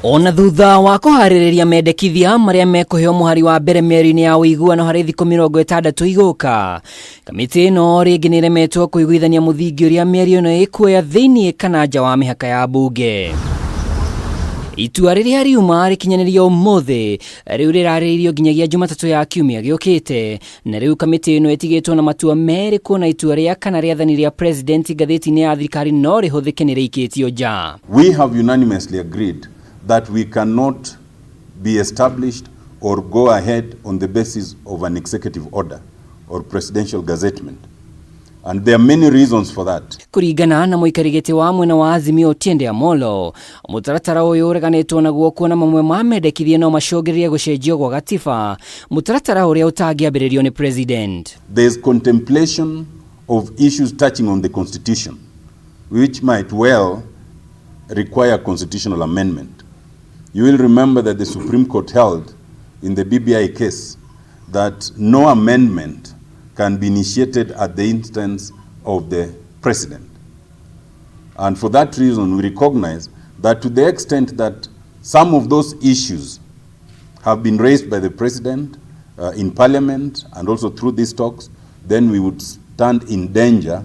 Ona thutha wa kũharĩrĩria mendekithia marĩa mekũheo mũhari wa mbere mĩario-inĩ ya ũiguano harĩ thikũ 60 igũka, kamĩtĩ ĩno rĩngĩ nĩ ĩremetwo kũiguithania mũthingi ũrĩa mĩario ĩno ĩkuoya thĩinĩ kana nja wa mĩhaka ya mbunge. Itua rĩrĩa riuma rĩkinyanĩrio ũmũthĩ rĩu rĩrarĩrĩirio nginyagia Jumatatũ ya kiumia gĩũkĩte, na rĩu kamĩtĩ ĩno ĩtigĩtwo na matua merĩ kuona itua rĩa kana rĩathani rĩa president ngathĩti-inĩ ya thirikari no rĩhũthĩke nĩ rĩikĩtio nja. We have unanimously agreed that we cannot be established or go ahead on the basis of an executive order or presidential gazettement. And there are many reasons for that. Kũringana na mũikari gĩtĩ wa mwena wa Azimio Otiende Amollo, mũtaratara ũyũ ũreganĩtwo naguo kuona mamwe ma mendekithia no macũngĩrĩrie gũcenjio gwa gatiba, mũtaratara ũrĩa ũtangĩambĩrĩrio nĩ president. There is contemplation of issues touching on the constitution, which might well require constitutional amendment. You will remember that the Supreme Court held in the BBI case that no amendment can be initiated at the instance of the president. And for that reason, we recognize that to the extent that some of those issues have been raised by the president in parliament and also through these talks, then we would stand in danger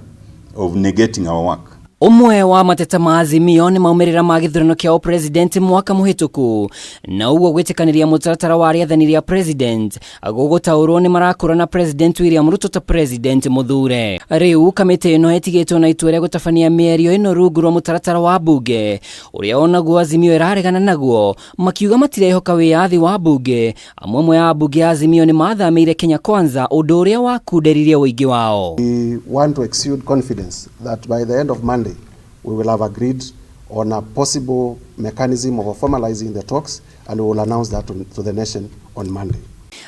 of negating our work. Ũmwe wa mateta ma Azimio nĩ maumĩrĩra ma gĩthurano kĩa ũpresident mwaka mũhĩtũku, na ũguo gwĩtĩkanĩria mũtaratara wa rĩathani rĩa president gũgũtaũrwo nĩ marakũrana President William Ruto ta president mũthure. Rĩu kamĩtĩ ĩno ĩtigĩtwo na itua rĩa gũtabania mĩario ĩno rungu rwa mũtaratara wa mbunge ũrĩa onaguo Azimio ĩraregana naguo, makiuga matirehoka wĩyathi wa mbunge. Amwe amwe a mbunge ya Azimio nĩ mathamĩire Kenya Kwanza, ũndũ ũrĩa wakunderirie ũingĩ wao. We want to exude confidence that by the end of Monday we will have agreed on a possible mechanism of formalizing the talks, and we will announce that to the nation on Monday.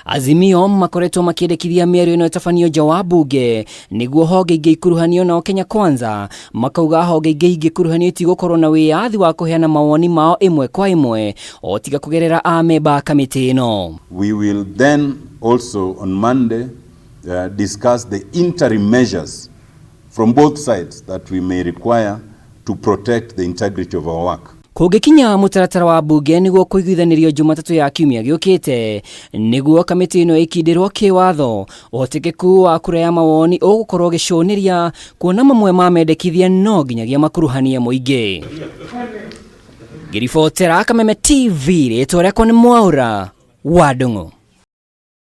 Azimio makoretwo makĩendekithia mĩario ĩno ĩtabanio nja wa mbunge nĩguo honge ingĩ ikuruhanio nao Kenya Kwanza makauga honge ingĩ ingĩkuruhanio itigũkorwo na wĩyathi wa kũheana mawoni mao ĩmwe kwa ĩmwe o tiga kũgerera amemba a kamĩtĩ ĩno. We will then also on Monday discuss the interim measures from both sides that we may require to protect the integrity of our work. Kũngĩkinya mũtaratara wa mbunge nĩguo kũiguithanĩrio Jumatatũ ya kiumia gĩũkĩte nĩguo kamĩtĩ ĩno ĩkindĩrwo kĩwatho, ũhotekeku wa kura ya mawoni ũgũkorwo ũgĩcũnĩria kuona mamwe ma mendekithia no nginyagia makuruhanie mũingĩ. Ngĩribotera Kameme TV, rĩtwa rĩakwa nĩ Mwaũra wa Ndung'u.